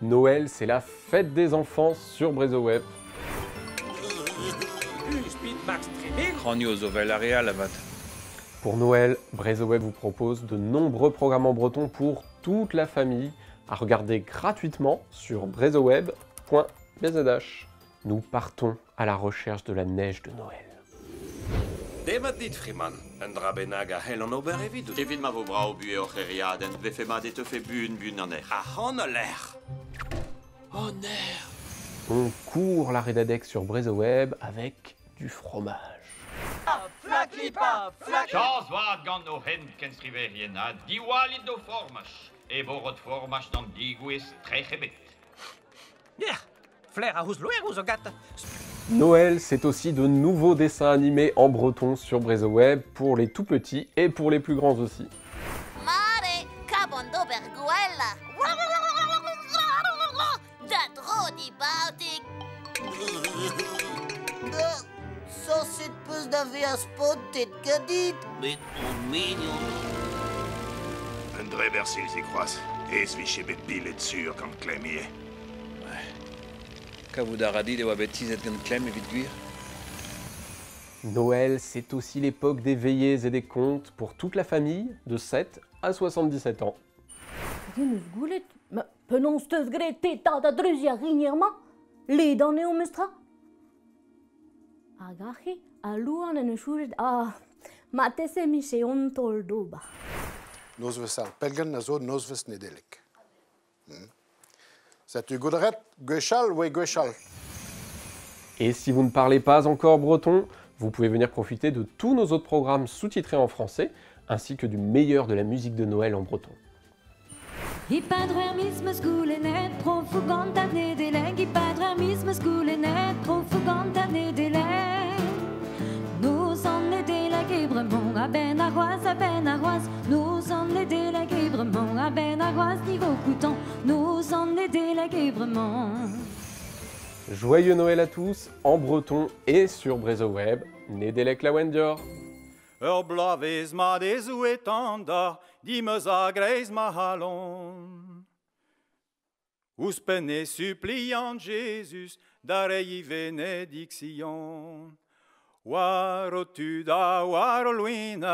Noël, c'est la fête des enfants sur Brezhoweb. Pour Noël, Brezhoweb vous propose de nombreux programmes en breton pour toute la famille à regarder gratuitement sur brezhoweb.bzh. Nous partons à la recherche de la neige de Noël. Demat dit, Freeman. Un dra bennak a c'hellan ober evidout. Evit ma vo brav buhez hoc'h eriadenn, vefe mat e teufe buan-buan an erc'h. Ac'hann al lec'h. An erc'h. On court la Redadec sur Brezhoweb avec du fromage. Chañs vat gant o hent kenstriverien ha diwallit d'o formaj. E vo rot formaj d'an digouez trec'h ebet. Noël, c'est aussi de nouveaux dessins animés en breton sur Brezhoweb pour les tout petits et pour les plus grands aussi. Mare, kabon d'ober gwella. Da dro di baotik. Sañset peus da vezañ spontet ganit. Met on mignon. Un dreber silzi kroaz, ez vije bet pilet sur gant klemm ivez. Kavout a ra dit e oa bet tizhet gant klemm evit gwir. Noël, c'est aussi l'époque des veillées et des contes pour toute la famille, de 7 à 77 ans. Din eus goulet, ma penaos teus graet te tad a dreuziñ ar rinier-mañ, ledan eo mestra. Hag aze, al louarn en eus soñjet, ah, marteze 'mije on taol d'ober. Nozvezh ar pellgent a zo nozvezh Nedeleg. Setu goudret gwechall oe gwechall. Et si vous ne parlez pas encore breton, vous pouvez venir profiter de tous nos autres programmes sous-titrés en français, ainsi que du meilleur de la musique de Noël en breton. E-pad ur miz 'meus goulennet profoù gant Tad Nedeleg. E-pad ur miz 'meus goulennet profoù gant Tad Nedeleg. Noz an Nedeleg e bremañ a-benn arc'hoazh, a-benn arc'hoazh. Noz an Nedeleg e bremañ a-benn arc'hoazh ni vo koutant. Noz an Nedeleg e bremañ. Joyeux Noël à tous, en breton et sur Brezhoweb. Nedeleg laouen deoc'h. Ur bloavezh mat e zouetan deoc'h dimeus a-greiz ma c'halon. Ouzhpenn e suplian Jezuz da reiñ e venediksion. War ho tud ha war ho loened,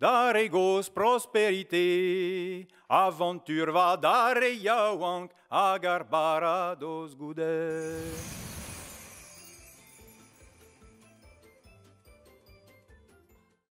d'ar re gozh prosperite, avantur vat d'ar re yaouank hag ar baradoz goude.